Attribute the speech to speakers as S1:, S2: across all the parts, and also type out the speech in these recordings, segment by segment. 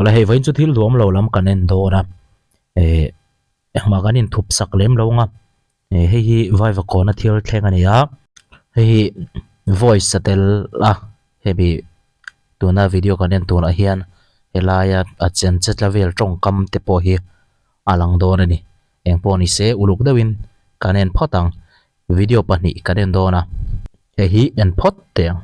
S1: Awle hei vawiin chu thil duam lo lam kan en dawn a eh engmah kan inthup sak lem lo ang a eh hei hi vaivakawn a thil thleng a ni a hei hi voice a tel a hemi tuna video kan en turah hian helaia a chen che tla vel tawngkam te pawh hi a lang dawn a ni engpawh ni se uluk deuhin kan en phawt ang video pahnih kan en dawn a hei hi en phawt teh ang.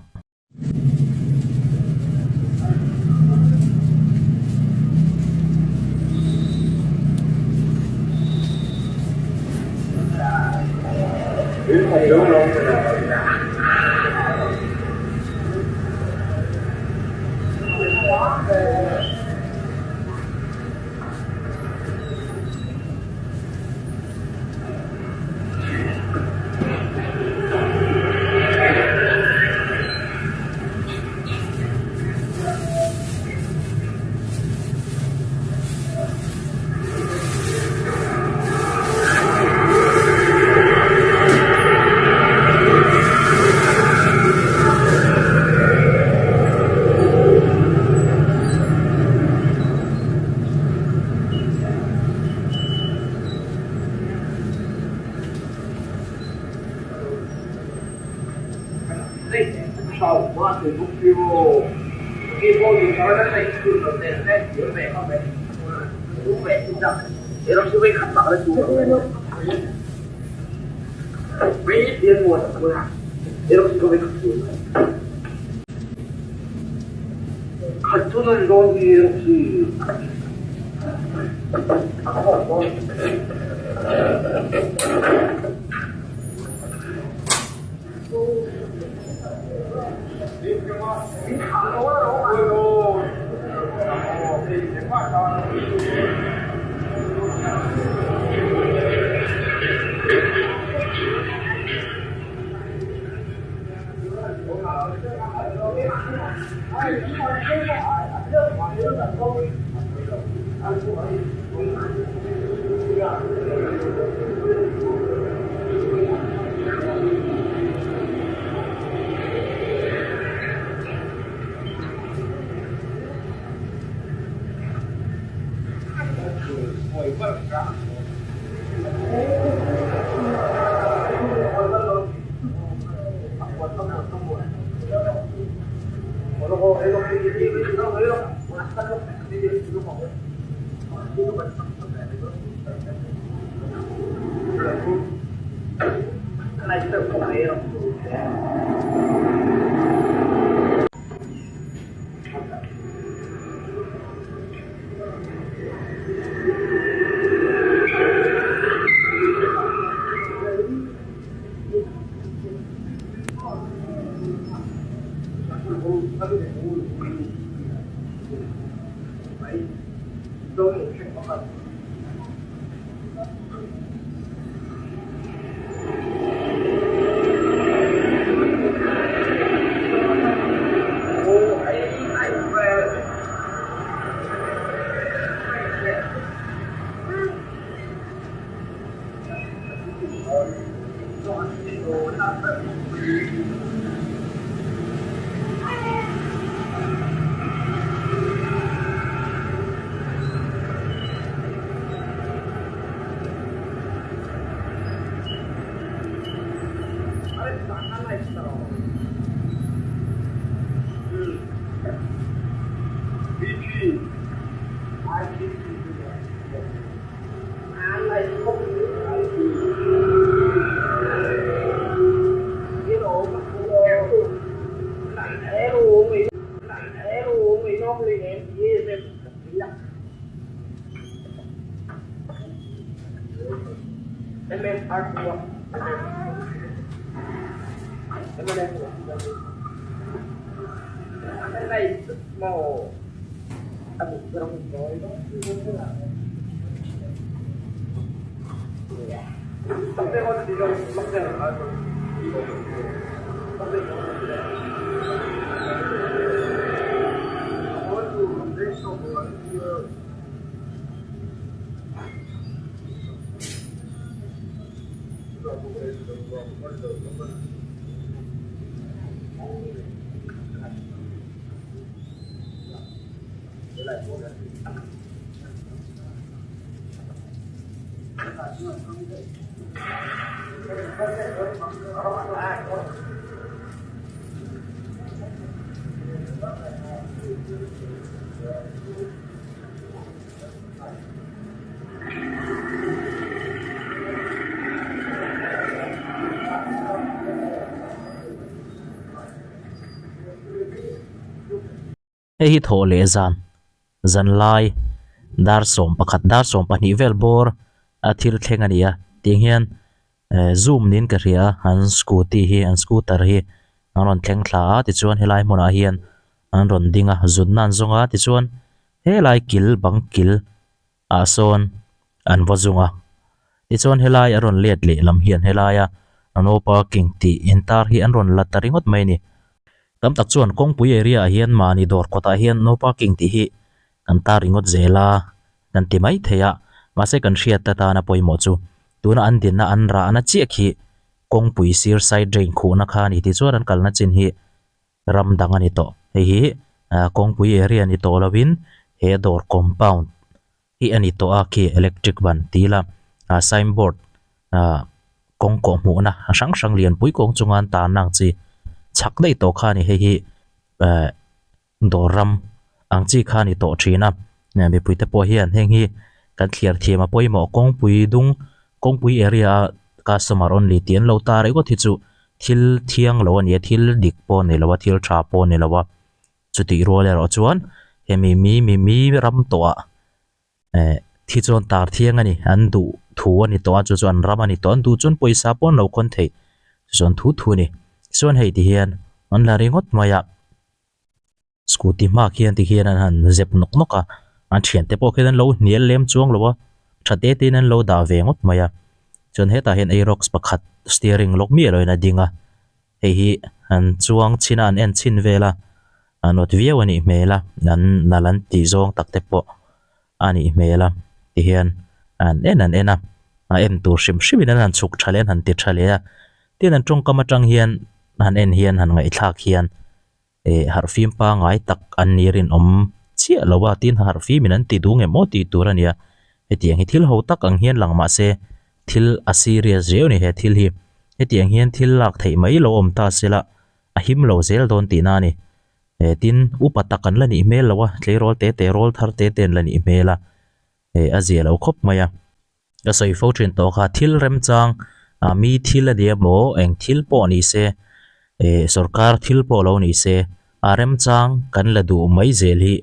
S1: Hei hi thawh leh zan zan lai dar 11 dar 12 vel bawr a thil thleng a ni a tiang hian eh zoom niin ka hria a an scooty hi an scooter hi an rawn thleng thla a tichuan helai hmunah hian an rawn ding a zunna an zawng a tichuan helai kil bang kil ah sawn an va zung a tichuan helai a rawn let leh lam hian helaia no parking tih intar hi an rawn la ta ringawt mai a ni. Tam tak chuan kawngpui area ah hian mahni dawr kawtah hian no parking tih hi kan tar ringawt zel a kan ti mai thei a mahse kan hriat atana pawimawh chu tuna an dinna an rahna chiah khi kawngpui sir side drain khuhna kha a ni tichuan an kalna chin hi ram dang a ni tawh. Hei hi kawngpui area ni tawh lovin he dawr compound hi a ni tawh a khi electric ban ti ila ah sign board ah kawng kawh hmuhna a hrang hrang lianpui kawng chunga an tarna ang chi chhak daih tawh kha a ni hei hi eh dawr ram ang chi kha a ni tawh thin a mipui te pawh hian heng hi kan thliar thiam a pawimawh kawngpui dung kawngpui area a customer only tih an lo tar ringawt hi chu thil thiang lo a ni a thil dik pawh a ni lo a thil tha pawh a ni lo a chutih rual erawh chuan hemi mi mi mi ram tawhah eh thi chuan tar thiang a ni an duh thu a ni tawh a chu chu an ram a ni tawh an duh chuan pawisa pawh an lo khawn theih chu chuan thu thu a ni chuan hei ti hian an la ringawt mai a. Scooty hma khian ti khian an han zep nawk nawk a, an thiante pawh khian an lo hnial lem chuang lo a, tha te te in an lo dah ve ngawt mai a. Chuan hetah hian Aerox pakhat steering lawk miah loin a ding a, hei hi an chuang chhin a an en chhin vel a, a nawt viau a nih hmel a, an nal an tih zawng tak te pawh a nih hmel a ti hian an en an en a, a en tur hrim hrim in an han chhuk tha leh an han ti tha leh a, tin an tawngkam atang hian han en hian han ngaihthlak hian. Eh harhfim pangai tak an ni rinawm chiah lo a tin harhfim in an ti duh ngem aw tih tur a nia hetiang hi thil ho tak ang hian lang mahse thil a serious riau a ni he thil hi hetiang hian thil lak theih mai lo awm ta se la a him lo zel dawn tihna a ni eh tin upa tak an la nih hmel lo a tleirawl te te rawl thar te te an la nih hmel a eh a zia lo khawp mai a. Ka sawi fo thin tawh kha thil remchang ah mi thil a nia maw eng thil pawh ni se eh sorkar thil pawh lo ni se a remchang kan la duh mai zel hi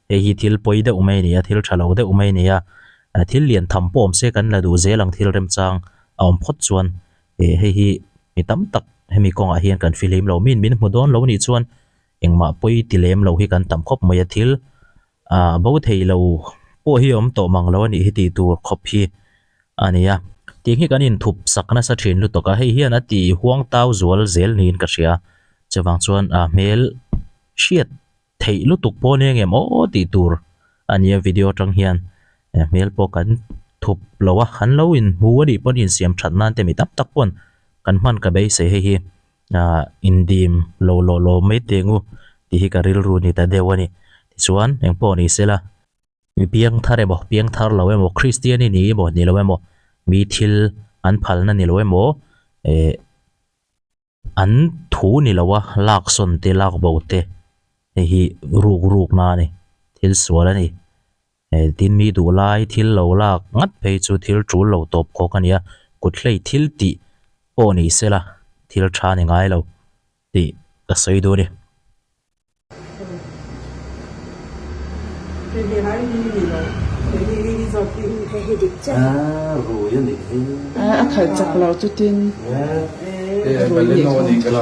S1: hei hi thil pawi deuh mai a ni a thil tha lo deuh mai a ni a thil lian tham pawh awm se kan la duh zel ang thil remchang a awm phawt chuan eh hei hi mi tam tak hemi kawngah hian kan fihlim lo min min hmu dawn lo nih chuan engmah pawi ti lem lo hi kan tam khawp mai a thil Ah bo thei lo pawh hi awm tawh mang lo a nih hi tih tur khawp hi a ni a. Tih hi kan inthup sak nasa thin lutuk a, hei hian a ti huang tau zual zel niin ka hria. Chuvang chuan a hmel hriat theih lutuk pawh a nia ngem aw tih tur a ni a video atang hian hmel pawh kan thup lo a, an lo inhmu a nih pawn insiam that nan te mi tam tak pawn kan hman ka beisei hei hi. ah indim lo lawh lawh mai teh ngu tih hi ka rilru ni ta deuh a ni tichuan eng pawh ni sela mi piang thar emaw piang thar lo emaw Kristian i ni emaw ni lo emaw mi thil an phalna ni lo emaw eh an thu ni lo a lak sawn te lak bo te hei hi ruk ruk na a ni thil sual a ni. Eh tin mi duh lai thil lo lak ngat phei chu thil tul lo tawp khawk a nia, kut hlei thil tih pawh ni sela thil tha ni ngai lo tih ka sawi duh a ni.
S2: A khalh chak lo chutin rui nih kha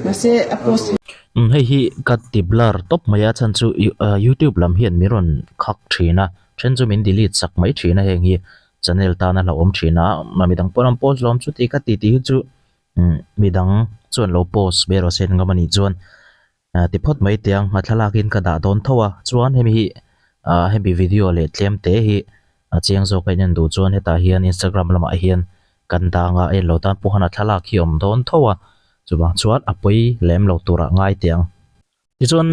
S2: mahse a post
S1: Umm hei hi ka ti blur tawp mai a chhan chu youtube lam hian min rawn khak thin a then chu min delete sak mai thin a heng hi channel tana hlauhawm thin a midang pawh an post lawm chuti ka ti tih hi chu umm midang chuan lo post ve rawh se ngam anih chuan ti phawt mai teh ang a thlalak in ka dah dawn tho a chuan hemi hi ah hemi video leh tlem te hi a chiang zawk a in en duh chuan hetah hian instagram lamah hian kan dang a en lo tan pawh han a thlalak hi a awm dawn tho a chuvang chuan a pawi lem lo turah ngai teh ang. Tichuan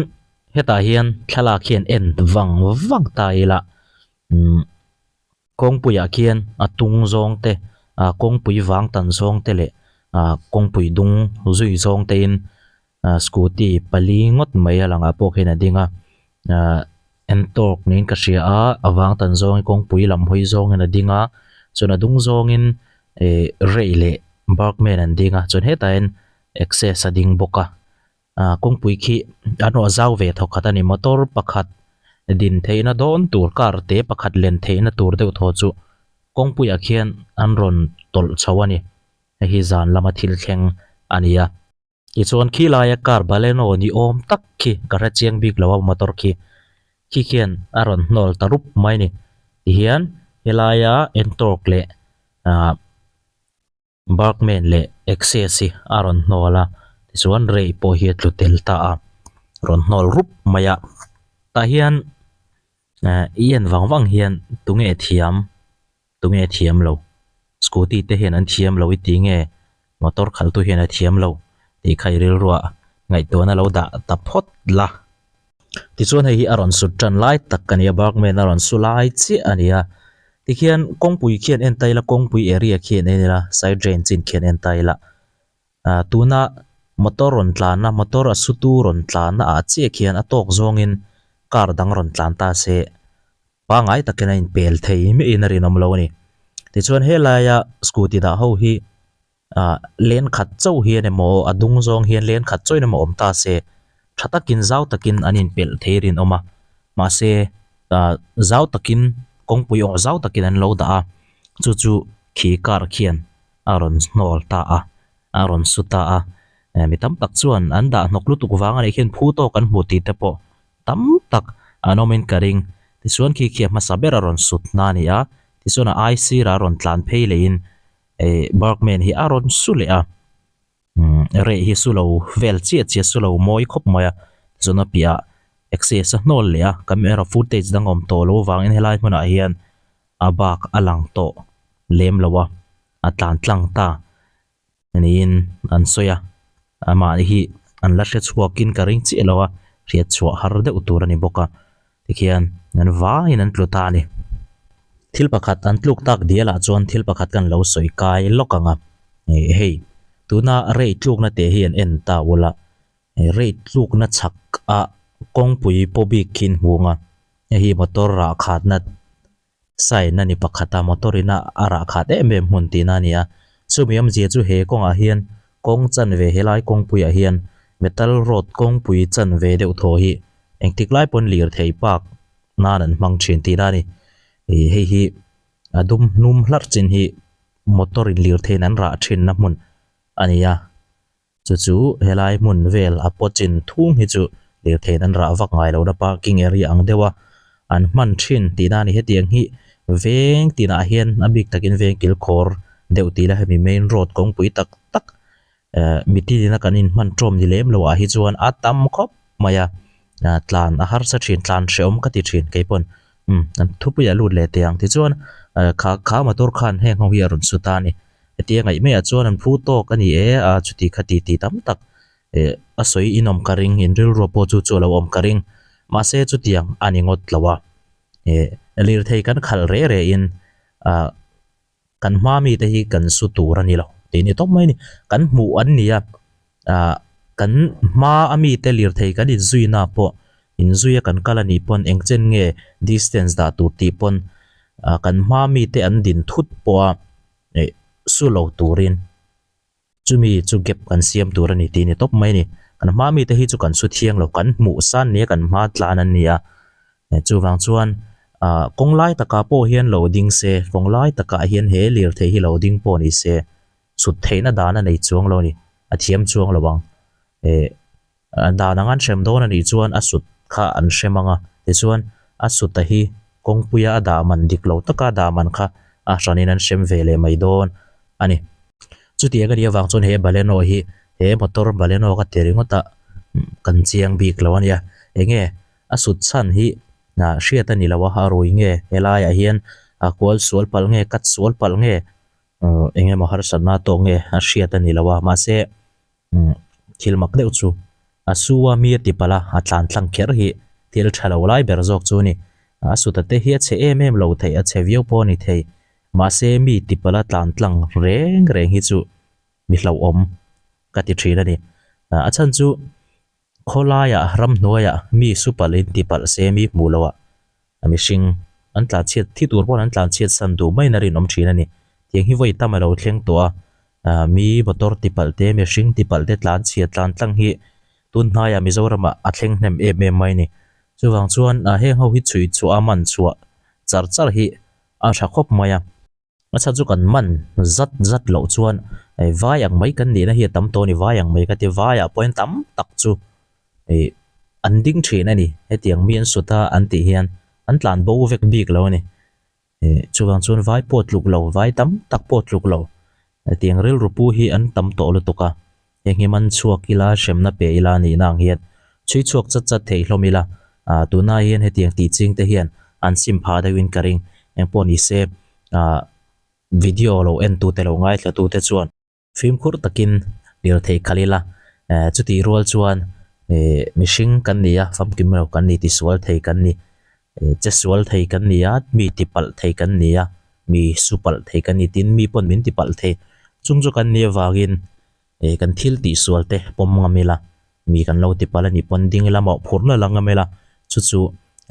S1: Hetah hian thlalak hian en vang vang ta ila umm kawngpuiah khian a tung zawng te ah kawngpui vang tan zawng te leh ah kawngpui dung zui zawng te in ah scooty pali ngawt mai a langah pawh khian a ding a ah Ntorq niin ka hria a a vang tan zawngin kawngpui lam hawi zawngin a ding a chuan a dung zawngin ih Ray leh Burgman an ding a chuan hetah hian Access a ding bawk a ah kawngpui khi an rawh zau ve thawk khat a ni motor pakhat din theihna dawn tur car te pakhat len theihna tur deuh thaw chu kawngpuiah khian an rawn tawlh chho a ni hei hi zan lama thil thleng a ni a. Tichuan khi laia car Baleno ni awm tak khi ka hre chiang bik lo a motor khi khi khian a rawn hnawl ta rup mai a ni tihian helaia Ntorq leh ah Burgman leh Access hi a rawn hnawl a tichuan Ray pawh hi a tlu tel ta a rawn hnawl rup mai a tah hian eh i en vang vang hian tunge thiam tunge thiam lo scooty te hian an thiam lo i ti nge motor khalh tu hian a thiam lo tih kha i rilruah ngaihtuahna lo dah ta phawt la. Tichuan hei hi a rawn sut tan lai tak a ni a, Burgman a rawn su lai chiah a ni a. Tikhian kawngpui khian en ta ila, kawngpui area khian en ila, side drain chin khian en ta ila. Ah tuna motor rawn tlan a, motor a sutu rawn tlan ah chiah khian a tawk zawngin car dang rawn tlan ta se pangngai takin a inpel thei miahin a rinawm lo a ni. Tichuan helaia scooty dah ho hi ah lane khat chauh hian emaw a dung zawng hian lane khat chauhin emaw awm ta se tha takin zau takin an inpelh thei rinawm a mahse ah zau takin kawngpui awng zau takin an lo dah a chu chu khi car khian a rawn hnawl ta a a rawn su ta a eh mi tam tak chuan an dah hnawk lutuk vang a nih khian phu tawk an hmu tih te pawh tam tak an awmin ka ring tichuan khi khi a hmasa ber a rawn sut na a ni a tichuan a ai sirah a rawn tlan phei lehin eh Burgman hi a rawn su leh a umm reh hi su lo vel chiah chiah su lo mawi khawp mai a tichuan a piahah access a hnawl leh a camera footage dang a awm tawh loh avangin helai hmunah hian a bak a lang tawh lem lo a a tlan tlang ta niin an sawi a amah hi an la hre chhuakin ka ring chiah lo a hriat chhuah har deuh tur a ni bawk a tikhian an vaiin an tlu ta a ni. Thil pakhat an tluk tak dial ah chuan thil pakhat kan lo sawi kai lawk ang a ih hei tuna rei tlukna teh hi an en ta ula rei tlukna chhak ah kawngpui pawh bik khi an hmu ang a hei hi motor rah khatna sign a ni pakhat a motor in a a rah khat em em hmun tihna a ni a chumi awmzia chu he kawngah hian kawng chanve helai kawngpuiah hian metal road kawngpui chanve deuh thaw hi engtik lai pawn lirthei park nan an hmang thin tihna a ni ih hei hi a dum hnum hlarh chin hi motor in lirtheiin an rah thinna hmun a ni a chu chu helai hmun vel a paw chin thung hi chu lirtheiin an rah vak ngai lohna parking area ang deuh a an hman thin tihna a ni hetiang hi veng tinah hian a bik takin veng kilkhawr deuh tih ila hemi main road kawngpui tak tak Eh mitin ina kan inhman tawm ni lem loh ah hi chuan a tam khawp mai a ah tlan a harsa thin tlan hrehawm ka ti thin kei pawn umm an thupui ah lut leh teh ang tichuan eh kha kha motor khan heng ho hi a rawn su ta a ni heti a ngaih mai ah chuan an phu tawk a ni e a chuti kha ti tih tam tak eh a sawi inawm ka ring in rilru pawh chu chu a lo awm ka ring mahse chutiang a ni ngawt lo a eh lirthei kan khalh reh reh in ah. Kan hma mite hi kan su tur a ni lo tih ni tawp mai a ni. Kan hmuh an ni a, ah kan hma a mite lirthei kan inzuina pawh inzui a kan kal a nih pawn eng chen nge distance dah tur tih pawn ah kan hma mite an din thut pawh a eh su lo turin Chumi chu gap kan siam tur a ni tih a ni tawp mai a ni. Kan hma mite hi chu kan su thiang lo, kan hmuh san nia kan hma tlan an ni a. Chuvang chuan ah kawng lai takah pawh hian lo ding se, kawng lai takah hian he lirthei hi lo ding pawh ni se, sut theihna dan a nei chuang lo a ni, a thiam chuang lo ang. Eh dan ang an hrem dawn a nih chuan a sut kha an hrem ang a, tichuan a suta hi kawngpuia a dah man dik lo taka a dah man kha a hranin an hrem ve leh mai dawn a ni. Chutiang a nih avang chuan he Baleno hi he motor Baleno ka ti ringawt a kan chiang bik lo a nia. Enge a sut chhan hi hriat a ni lo a, a rui nge helaiah hian a kual sual palh nge cut sual palh nge eng emaw harsatna tawk nge a hriat a ni lo a mahse thil mak deuh chu A su a mi a ti palh a, a tlan tlang kher hi thil tha lo lai ber zawk chu a ni. A suta te hi a chhe em em lo thei, a chhe viau pawh a ni thei. Mahse mi ti palh a tlan tlang reng reng hi chu mi hlauhawm ka ti thin a ni. A chhan chu khawlaiah ramhnuaiah mi su palh in ti palh se mi hmuh loh ah mihring an tlan chhiat thi tur pawn an tlan chhiat san duh maiin a rinawm thin a ni. Tiang hi vawi tam a lo thleng tawh a, ah mi motor ti palh te mihring ti palh te tlan chhiat tlan tlang hi tun hnaiah Mizoramah a thleng hnem em em mai a ni. Chuvang chuan ah heng ho hi chhui chhuah a man chhuah char char hi a tha khawp mai a. A chhan chu kan man zat zat loh chuan vai ang mai kan nihna hi a tam tawh a ni, vai ang mai ka ti, vaiah pawhin tam tak chu ih an ding thin a ni, hetiang mi an sut a an tih hian an tlan bo vek bik lo a ni, ih chuvang chuan vai pawh tluk lo, vai tam tak pawh tluk lo, hetiang rilru pu hi an tam tawh lutuk a, heng hi man chhuak ila hremna pe ila nihna ang hian chhui chhuak chat chat thei hlawm ila, ah tunah hian hetiang tih ching te hian an sim phah deuhin ka ring, engpawh ni se ah video lo en tu te lo ngaithla tu te chuan fimkhur takin lirthei khalh ila, eh chutih rual chuan eh mihring kan ni a famkim lo kan ni tisual thei kan ni, eh che sual thei kan ni a mi ti palh thei kan ni a mi su palh thei kan ni tin mi pawn min ti palh thei chung chu kan nih avangin eh kan thil tih sual te pawm ngam ila mi kan lo ti palh a nih pawn ding ila mawhphurhna la ngam ila chu chu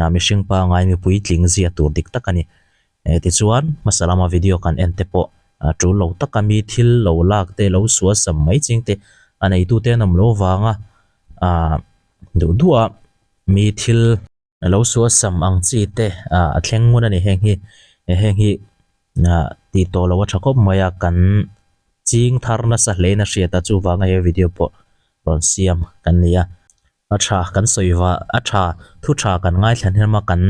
S1: ah mihring pangai mipui tling zia tur dik tak a ni eh tichuan hmasa lama video kan en te pawh ah tul lo taka mi thil lo lak te lo sual sam mai ching te a neitu te an awm lo vanga ah duh duh a mi thil Lo sual sam ang chi te ah a thleng ngun a ni heng hi heng hi ah tih tawh loh a tha khawp mai a kan ching thar nasa hle in a hriat a chuvanga he video pawh rawn siam kan ni a a tha kan sawi va a tha thu tha kan ngaithla hnem a kan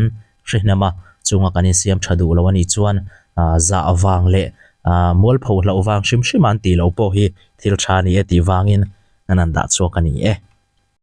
S1: hre hnem a chunga kan insiam tha duh lo a nih chuan ah zah vang leh ah mualpho hlauh vang hrim hrim a an tih loh pawh hi thil tha a ni e tih vangin an han dah chhuak a ni e.